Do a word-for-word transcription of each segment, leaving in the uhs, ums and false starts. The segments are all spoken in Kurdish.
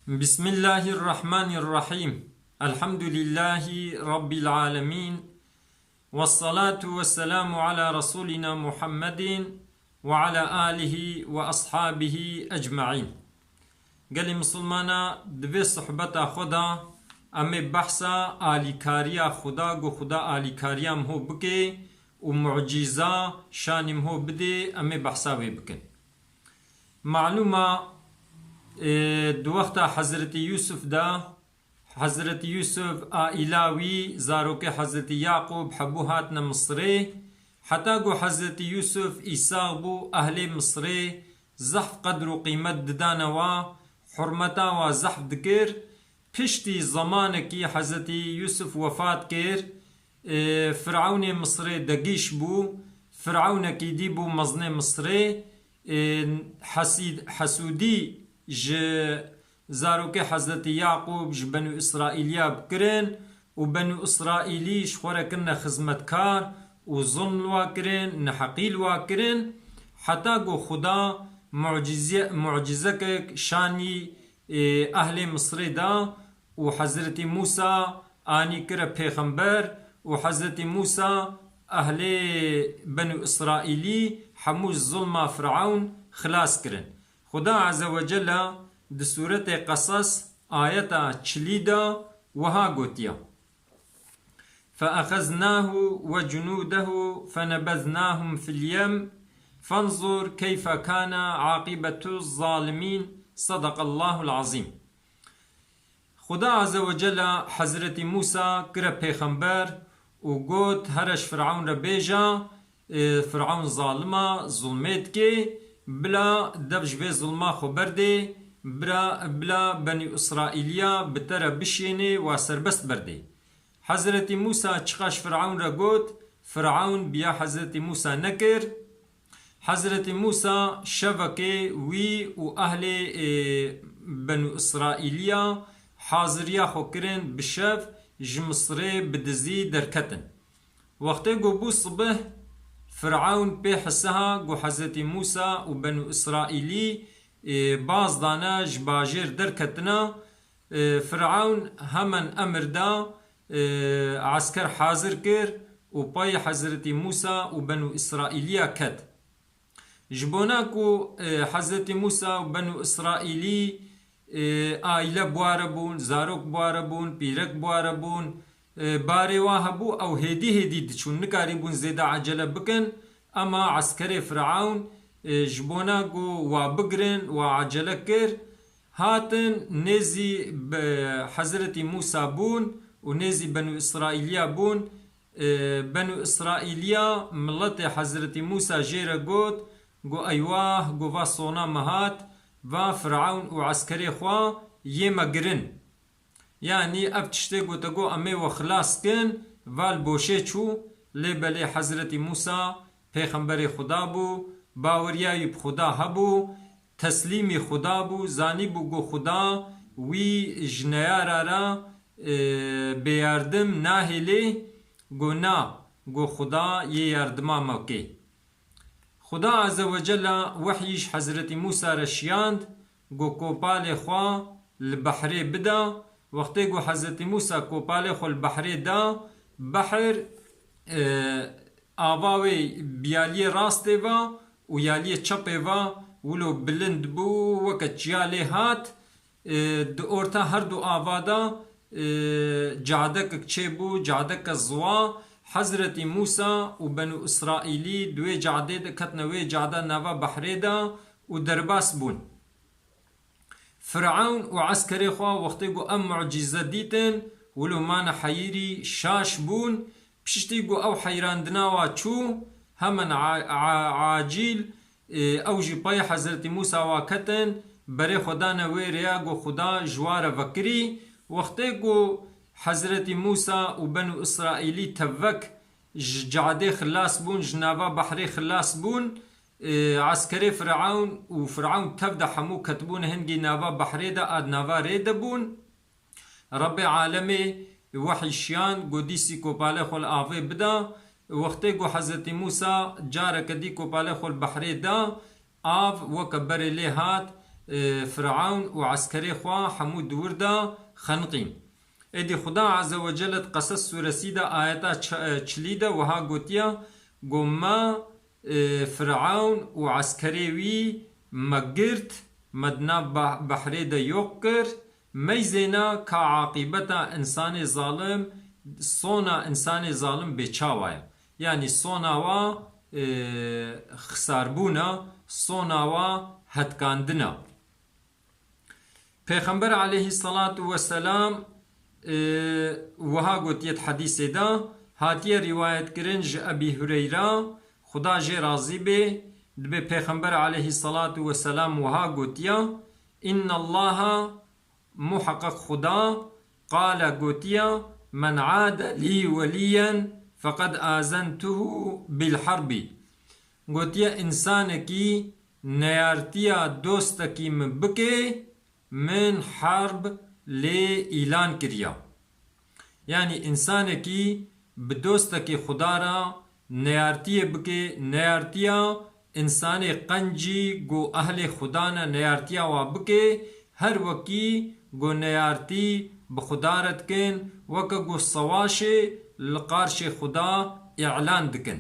Bismillahirrahmanirrahim. Elhamdülillahi Rabbil alemin. Vessalatu vesselamu ala Resulina Muhammedin ve ala alihi ve ashabihi ecmaîn. Gelî misilmana, di vê sohbeta xwe de em ê behsa alîkariya Xuda, ku Xuda alîkariya min ho bike û mucîza şanî min ho bidê, em ê behsa wê bikin. Malûma, e, di wexta Hezretî Yûsuf de, Hezretî Yûsuf, aîla wî, zarokê Hezretî Yaqûb hebû hatine Misirê. Heta ku Hezretî Yûsuf îsax bû, ehlê Misirê zehf qedr û qîmet didane wa, hurmeta wa zehf dikir. Piştî zemanekî Hezretî Yûsuf wefat kir, e, Firewnê Misirê degîş bû, Firewnekî dî bû mezinê Misirê, e, hesîd-, hesûdî ji zarokê Hezretî Yaqûb, ji Benû Îsraîliya bikirin û Benû Îsraîlî ji xwe re kirine xizmetkar û zulm li wa kirin, neheqî li wa kirin, heta ku Xuda mucîze-, mucîzekek şanî, e, ehlê Misirê da û Hezretî Mûsa anî kire pêxember û Hezretî Mûsa ehlê Benû Îsraîlî hemû ji zulma Firewn xilas kirin. Xuda Azze ve Celle di Sûretê Qesas ayeta çilî de wiha gotiye: فأخذناه وجنوده فنبذناهم في اليم فانظر كيف كان عاقبة الظالمين. صدق الله العظيم. Xuda Azze ve Celle Hezretî Mûsa kire pêxember û got, here ji Firewn re bêje, e, Firewn zalim e, zulmê dike, bila dev ji vê zulma xwe berdê, bira, bila Benî Îsraîliya bi te re bişênê, wa serbest berdê. Hezretî Mûsa çiqaş Firewn re got, Firewn biya Hezretî Mûsa nekir. Hezretî Mûsa şevekê wî û ehlê, e, Benû Îsraîliya haziriya xwe kirin, bi şev ji Misirê bi dizî derketin. Wextê ku bû sibih, Firewn pê hisiha ku Hezretî Mûsa û Benû Îsraîlî, e, baz dane ji bajêr derketina, e, Firewn hemen emir da, e, esker hazir kir û payê Hezretî Mûsa û Benû Îsraîliya ket. Ji bona ku, e, Hezretî Mûsa û Benû Îsraîlî, e, aîle bi wa re bûn, zarok bi wa re bûn, pîrek bi wa re bûn, e, barê wa hebû, ew hêdî hêdî diçûn, nikarîbûn zêde ecele bikin, ema eskerê Firewn, e, ji bona ku wa bigirin, wa ecele kir, hatin nêzî bi Hezretî Mûsa bûn û nêzî Benû Îsraîliya bûn. E, Benû Îsraîliya, miletê Hezretî Mûsa jê re got, got, Eywah, got, va sona me hat, va Firewn û eskerê xwe yê me girin. Yanî ev tiştê ku te got em ê we xilas kin, va li boşê çû, lê belê Hezretî Mûsa pêxemberê Xuda bû, baweriya wî bi Xuda hebû, teslîmî Xuda bû, zanîbû ku Xuda wî ji neyara re, e, bêyardim nahêlê, got, na, got, Xuda yê yardima me kê. Xuda Azze ve Celle wehyî ji Hezretî Mûsa re şiyand, got, kopalê xwe li behrê bide. Wextê ku Hezretî Mûsa kopalê xwe li behrê da, behr, e, ava wê bi yaliyê rastê ve û yaliyê çepê ve wilo bilind bû, weke çiya lê hat. E, di orta her du ava de, e, cadekek çêbû, cadeke ziwa. Hezretî Mûsa û Benû Îsraîlî di wê cadê de ketine, wê cada nava behrê de û derbas bûn. Firewn û eskerê xwe wextê ku em mucîze dîtin, wilo mane heyirî şaş bûn. Piştî ku ew heyrandina wa çû, hemen a-, a-, acîl, e, ew jî pey Hezretî Mûsa wa ketin, berê xwe dane wê rêya ku Xuda ji wa re vekirî. Wextê ku Hezretî Mûsa û Benû Îsraîlî tevvek ji cadê xilas bûn, ji nava behrê xilas bûn, e, eskerê Firewn û Firewn tev de hemû ketibûn hingî nava behrê de, ad nava rê de bûn. Rebbê alemê wehyî şiyan, got, dîsî kopalê xwe li avê bida. Wextê ku Hezretî Mûsa careke dî kopalê xwe li behrê da, av weke berê lê hat, e, Firawn û eskerê xwe hemû di wir de xeniqîn. Êdî Xuda Azze ve Celle di Qesas sûresî de ayeta ç-, e, çilî de wiha gotiye, got, Me, e, Firawn û eskerê wî me girt, me di nav bah-, behrê de yoq kir, meyzêna ka aqîbeta însanê zalim, sona însanê zalim bêçawa ye. Yanî sona wa, e, xisarbûna, sona wa hetkandina. Pêxember aleyhisselatu vesselam, e, wiha gotiye di hedîsê de, hatiye rîwayetkirin ji Ebî Hureyra, Xuda jê razî bê, dibê Pêxember aleyhisselatu vesselam wiha gotiye, Innallaha, muheqeq Xuda, qale gotiye, Men ade lî welîyen feqed azentuhu bil harbi. Gotiye, Însanekî neyartiya dostekî min bike, min herb lê îlan kiriya. Yanî însanekî bi dostekî Xuda re neyartiyê bike, neyartiya însanê qencî ku ehlê Xuda ne neyartiya wa bike, her wekî ku neyartî bi Xuda re dikin, weke ku sewaşê li qarşê Xuda îlan dikin.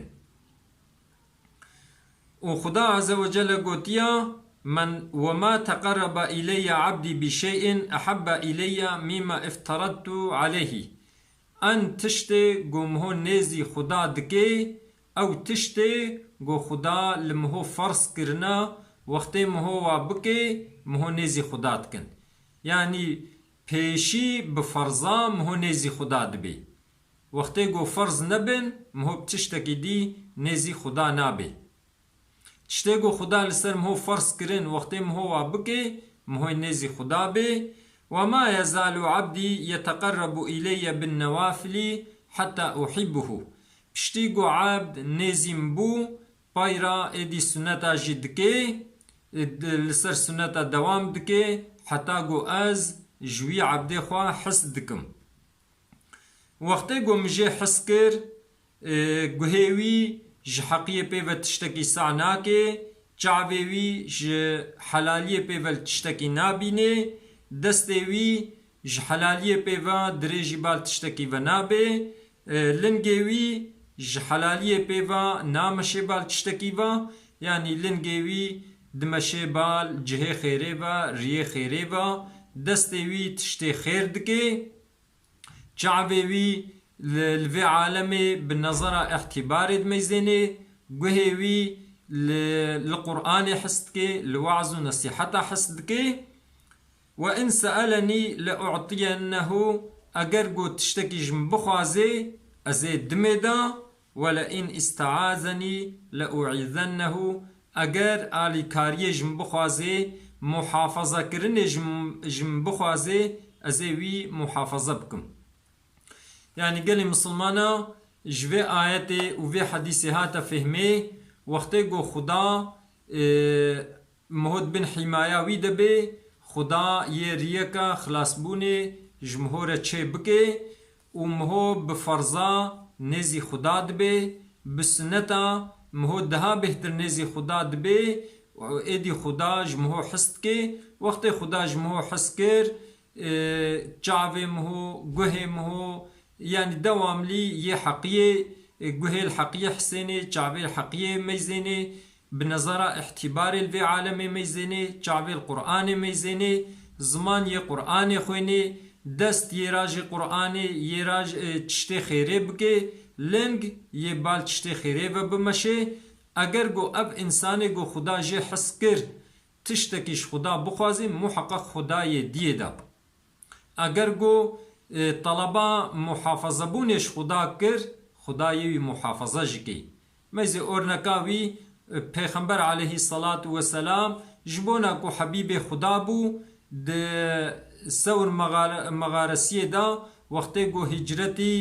Û Xuda Azze ve Celle gotiya, Men, "Ve ma teqerreba ileyye abdî bi şey'in ehebbe ileyye mimma ifteradtu aleyhî." En tiştê ku miho nêzî Xuda dike, ew tiştê ku Xuda li miho ferz kirina, wextê miho wa bike, miho nêzî Xuda dikin. Yanî pêşî bi ferza miho nêzî Xuda dibê. Wextê ku ferz nebin, miho bi tiştekî dî nêzî Xuda nabê. Tiştê ku Xuda li ser miho ferz kirin, wextê miho wa bike, mihoy nêzî Xuda bê. "Ve ma yezalu abdî yeteqerrebu ileyye bin newafilî heta uhibbuhu." Piştî ku ebd nêzî min bû, pay ra êdî sunneta jî dike, e, di-, li ser sunneta dewam dike, heta ku ez ji wî ebdê xwe hez dikim. Wextê ku min jê hez kir, e, guhê wî ji heqiyê pê ve tiştekî seh nake, çavê wî ji helaliyê pê ve li tiştekî nabîne, destê wî ji helaliyê pê ve dirêjî bal tiştekî ve nabe, e, lingê wî ji helaliyê pê ve nameşê bal tiştekî ve, yanî lingê wî dimeşê bal cihê xêrê ve, riyê xêrê ve, destê wî tiştê xêr dike. Çavê wî li, li vê alemê bi nezera îhtîbarê dimeyzênê, guhê wî li, li Qur'anê hes dike, li we'z û nesîheta hes dike. "Ve in se'elenî le u'tiyennehu", eger got tiştekî ji min bixwazê, ez ê dimê da, "Ve le in iste'azenî le u'izennehu", eger alîkariyê ji min bixwazê, muhafazakirinê ji min, ji min bixwazê, ez ê wî muhafaza bikim. Yanî gelê misilmana ji vê ayetê û vê hedîsê hate fehmê, wextê ku Xuda, e, miho di bin hîmaya wî de bê, Xuda yê riyeka xilasbûnê ji miho re çê bike û miho bi ferza nêzî Xuda dibe, bi sunneta miho daha bêhtir nêzî Xuda dibe û êdî Xuda ji miho hes dike. Wextê Xuda ji miho hes kir, e, çavê miho, guhê miho, yanî dewamlî yê heqiyê, e, guhê li heqiyê hisênê, çavê li heqiyê meyzênê, bi nezera îhtîbarê li vê alemê meyzênê, çavê li Qur'anê meyzênê, ziman yê Qur'anê xwênê, dest yê rajê Qur'anê, yê raj, e, tiştê xêrê bike, ling yê bal tiştê xêrê ve bimeşê. Eger go ev însanê go Xuda jê hes kir, tiştekî ji Xuda bixwazî, muheqeq Xuda yê diyê de. Eger go, e, taleba muhafazebûnê ji Xuda kir, Xuda yê wî muhafaza jî kê. Meyzê orneka wî, e, Pêxember aleyhisselatu vesselam ji bona ku Hebîbê Xuda bû, di Sewr mexare-, mexaresiyê de wextê ku hicretî,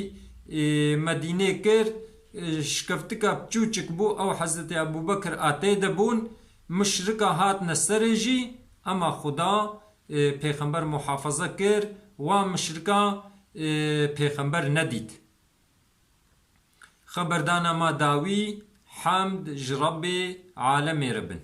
e, Medînê kir, e, şikeftika piçûçik bû, ew Hezretî Ebûbekir a tê de bûn, muşrika hatine serê jî, ema Xuda, e, Pêxember muhafaza kir, wan muşrika, e, Pêxember nedît. Xeberdana ma dawî, hemd ji Rebbê alemê re bin.